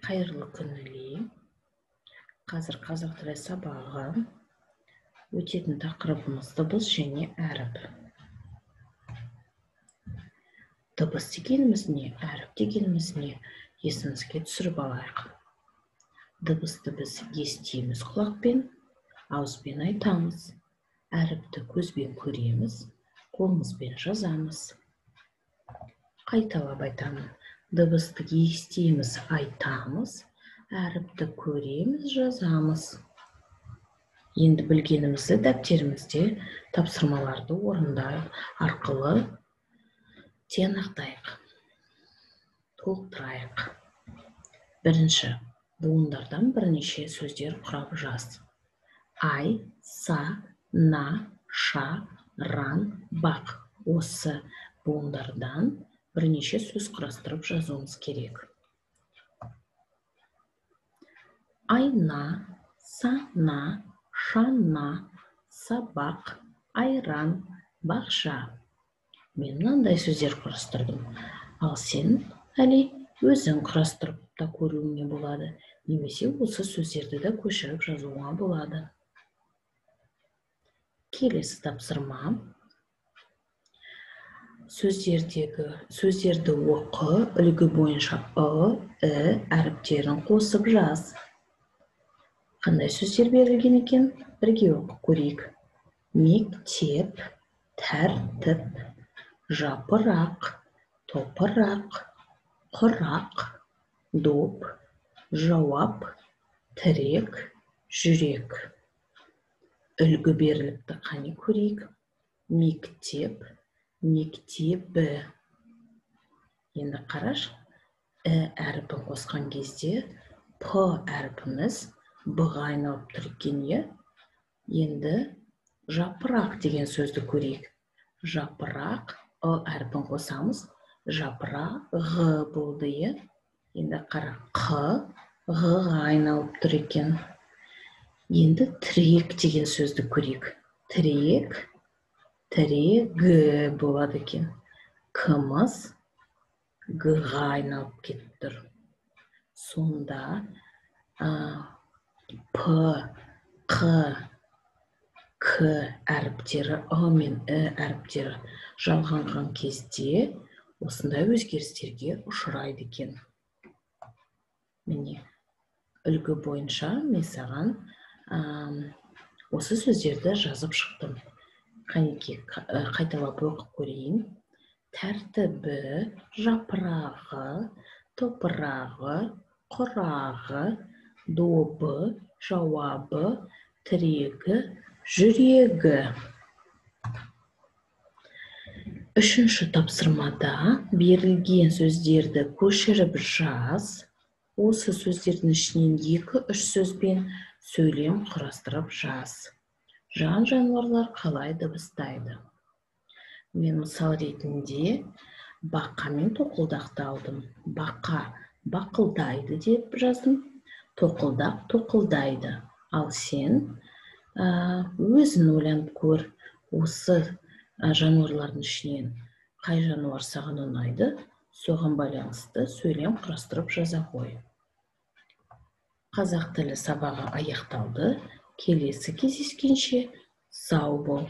Қайырлы күн, Әли. Қазір қазақ тілі сабағы, өтетін тақырыбымыз дыбыс және әріп. Дыбыс дегеніміз не, әріп дегеніміз не, есімізге түсіріп алайық. Дыбысты біз естиміз құлақпен, ауызбен айтамыз. Әріпті көзбен көреміз, қолымызбен жазамыз. Қайталап айтамын. Дыбысты естиміз, айтамыз, әріпті көреміз, жазамыз. Енді білгенімізді дәптерімізде тапсырмаларды орындау арқылы тиянақтайық, толықтырайық. Бірінші, буындардан бірнеше сөздер құрап жаз. Ай, са, на, ша, ран, бақ. Осы буындардан бірнеше сөз құрастырып жазуымыз керек. Айна, сана, шана, сабақ, айран, бақша. Мен мынандай сөздер құрастырдым. Ал сен, Әли, өзің құрастырып та көруіңе болады, немесе осы сөздерді де көшіріп жазуыңа болады. Келесі тапсырма. Сөздерді оқы, үлгі бойынша ы, і әріптерін қосып жаз. Қандай сөздер берілген екен? Бірге оқып көрейік. Мектеп, тәртіп, жапырақ, топырақ, құрақ, доп, жауап, тірек, жүрек. Үлгі беріліпті, қане көрейік. Мектеп, мектебі. Енді қараш, і әрпін қосқан кезде п әрпіміз б-ға айналып тұр екен, иә? Енді жапырақ деген сөзді көрейік. Жапырақ, ы әрпін қосамыз, жапырағы болды, иә? Енді қара, қ, ғы-ға айналып тұр екен. Енді тірек деген сөзді көрейік. Тірек, тірегі болады екен. Кымыз г-ға айналып кетіп тұр. Сонда п, қ, к әріптері, ы мен і әріптері жалғанған кезде осындай өзгерістерге ұшырайды екен. Міне, үлгі бойынша мен саған осы сөздерді жазып шықтым. Қанеки, қайталап оқып көрейін. Тәртібі, жапырағы, топырағы, құрағы, добы, жауабы, тірегі, жүрегі. Үшінші тапсырмада берілген сөздерді көшіріп жаз. Осы сөздердің ішінен 2-3 сөзбен сөйлем құрастырып жаз. Жан-жануарлар қалай дыбыстайды? Мен мысал ретінде бақа мен тоқылдақты алдым. Бақа бақылдайды деп жаздым, тоқылдақ тоқылдайды. Ал сен өзің ойланып көр, осы жануарлардың ішінен қай жануар саған ұнайды, соған байланысты сөйлем құрастырып жаза ғой. Қазақ тілі сабағы аяқталды. Келесі кездескенше сау бол.